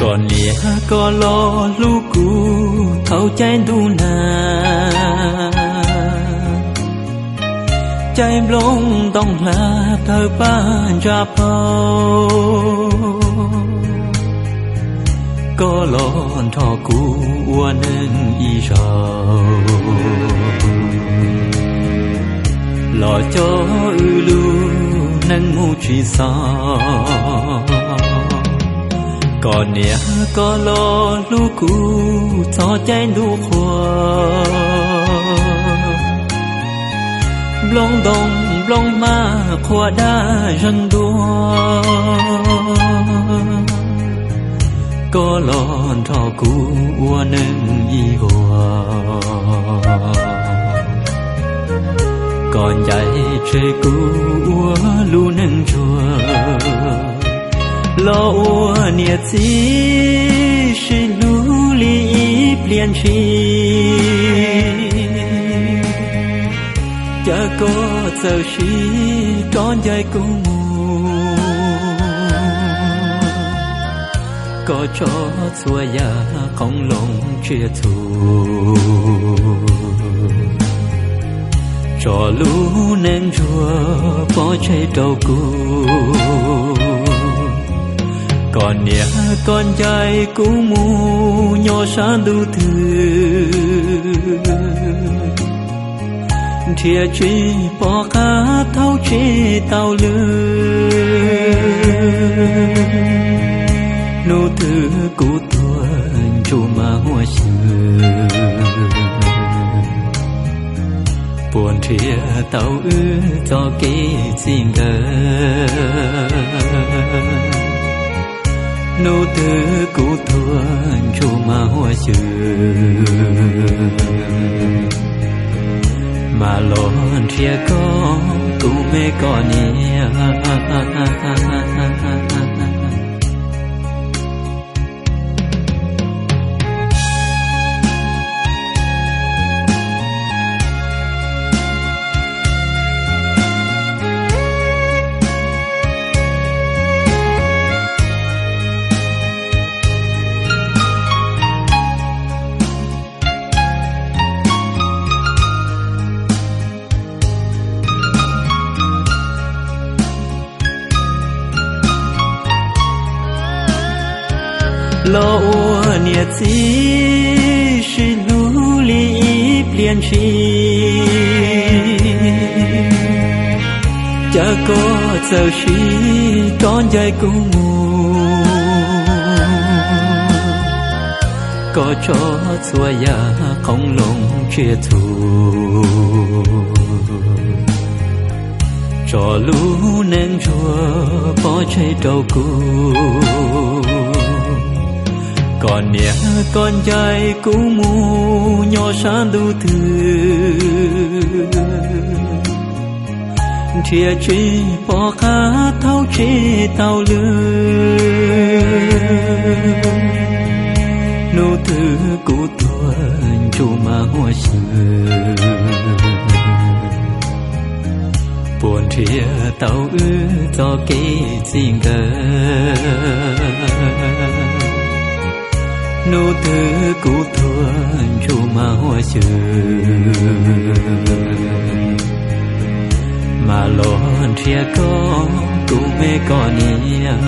Koj niam koj los hlub kuv thaum caij ntuj nag, caij nplooj ntoo hlab tawg paj ntsa phau. Koj los nrog kuv ua neej ib zaug, los coj wb lub neej mus tsis xaus. Koj niam koj los hlub kuv txog caij ntuj qhua, nplooj ntoo nplooj hmab qhuav daj zeeg dua. Koj los nrog kuv ua neej ib zaug, koj ncaim tseg kuv ua lub neej ntsuag, los ua niam txiv sib hlub li ib pliag ntshis. Cas koj txawm sib rov ncaim kuv mus, koj tso txhua yam qoob loo tsiaj txhu, tso lub neej ntsuag pov tseg rau kuv. Koj niam koj ncaim kuv mus nyob sab ntuj twg, nrhiav tsis pom qab thaub tseg tau lwm. Hnub twg kuv tuag ntsug mas huab xyw, puas nrhiav tau wb txoj kev txij nkawm. Hnub twg kuv tuag ntsug mas huab xyw, mas los nrhiav koj kuv me koj niam. Los ua niam txiv sib hlub li ib pliag ntshis, cas koj txawm sib rov ncaim kuv mus, koj tso txhua yam qoob loo tsiaj txhu, tso lub neej ntsuag pov tseg rau kuv. Koj niam koj ncaim kuv mus nyob sab ntuj twg, nrhiav tsis pom qab thaub tseg tau lwm. Hnub twg kuv tuag ntsug mas huab xyw, puas nrhiav tau wb txoj kev txij nkawm. Hnub twg kuv tuag ntsug mas huab xyw, mas los nrhiav koj kuv me koj niam.